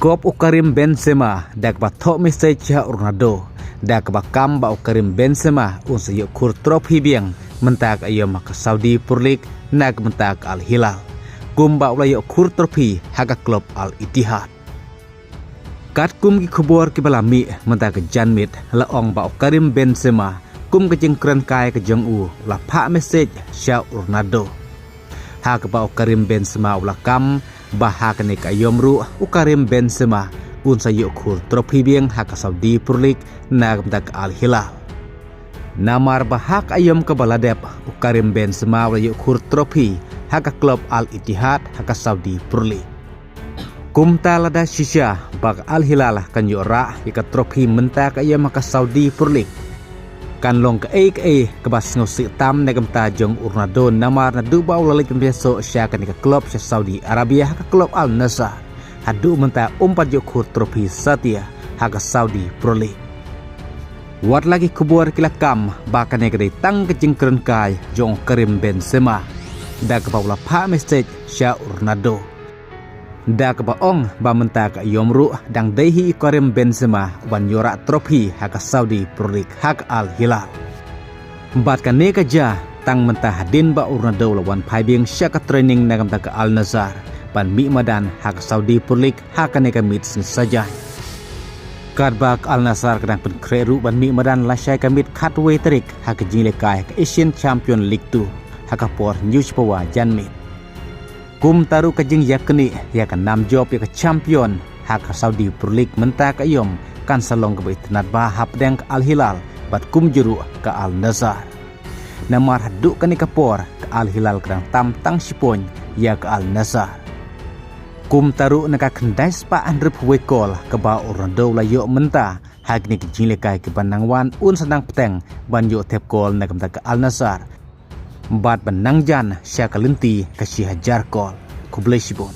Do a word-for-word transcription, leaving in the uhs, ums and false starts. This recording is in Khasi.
Kop u Karim Benzema da kaba thoh message ha u Ronaldo da kaba kam ba u Karim Benzema un sa ïoh khur trophy biang mynta ka aïom ha ka Saudi Pro League na ka bynta ka Al Hilal, kumba u la ïoh khur trophy ha ka klub Al Ittihad. Katkum ki khubor kiba la mih mynta ka janmiet, la ong ba u Karim Benzema, kum ka jingkren kai ka jong u, la phah message sha u Ronaldo, ha kaba u Karim Benzema u la kam ba ha kane ka aïom ruh u Karim Benzema un sa ïoh khur trophy biang ha ka Saudi Pro League na ka bynta ka Al Hilal. Namar ba ha ka aïom kaba la dep u Karim Benzema u la ïoh khur trophy ha ka klub Al Ittihad ha ka Saudi Pro League. Kumta lada shisha ba ka Al Hilal kan ïoh rah ïa ka trophy mynta ka aïom ha ka Saudi Pro League, kan long kaei kaei kaba sngewsih tam na ka bynta jong u Ronaldo, namar naduh ba u la leit pynbiang sha kane ka klub sha Saudi Arabia ha ka klub Al Nassr, haduh mynta um pat ïoh khur trophy satia ha ka Saudi Pro League. Wat la ki khubor ki la kam ba kane ka dei tang ka jingkren kai jong u Karim Benzema da kaba u la phah message sha u Ronaldo da kaba ong ba mynta ka aïom ruh dang dei hi u Karim Benzema ban ïoh rah trophy ha ka Saudi Pro League ha ka Al Hilal. Bad kane ka jia tang mynta hadien ba u Ronaldo u la wan phai biang sha ka training na ka bynta ka Al Nassr ban mih madan ha ka Saudi Pro League ha kane ka miet sngi Saitjaiñ. Katba ka Al Nassr ka dang pynkhreh ruh ban mih madan lashai ka miet khatwei tarik ha ka jingïalehkai ha ka Asian Champion League two ha ka por hynñiew spah janmiet. Kumta ruh ka jingïaknieh ïa ka nam jop ïa ka champion ha ka Saudi Pro League mynta ka aïom kan sa long kaba itynnad bha hapdeng ka Al Hilal bad kumjuh ruh ka Al Nassr. Namar haduh kane ka por ka Al Hilal ka dang tam tang shi point ïa ka Al Nassr. Kumta ruh na ka khyndai spah hynriewphew wei kol kaba u Ronaldo u la ïoh mynta ha kine ki jingïalehkai kiban nang wan un sa nang bteng ban ïoh thep kol na ka bynta ka Al Nassr bad ban nang jan sha ka lynti ka shi hajar kol. Khublei shibun.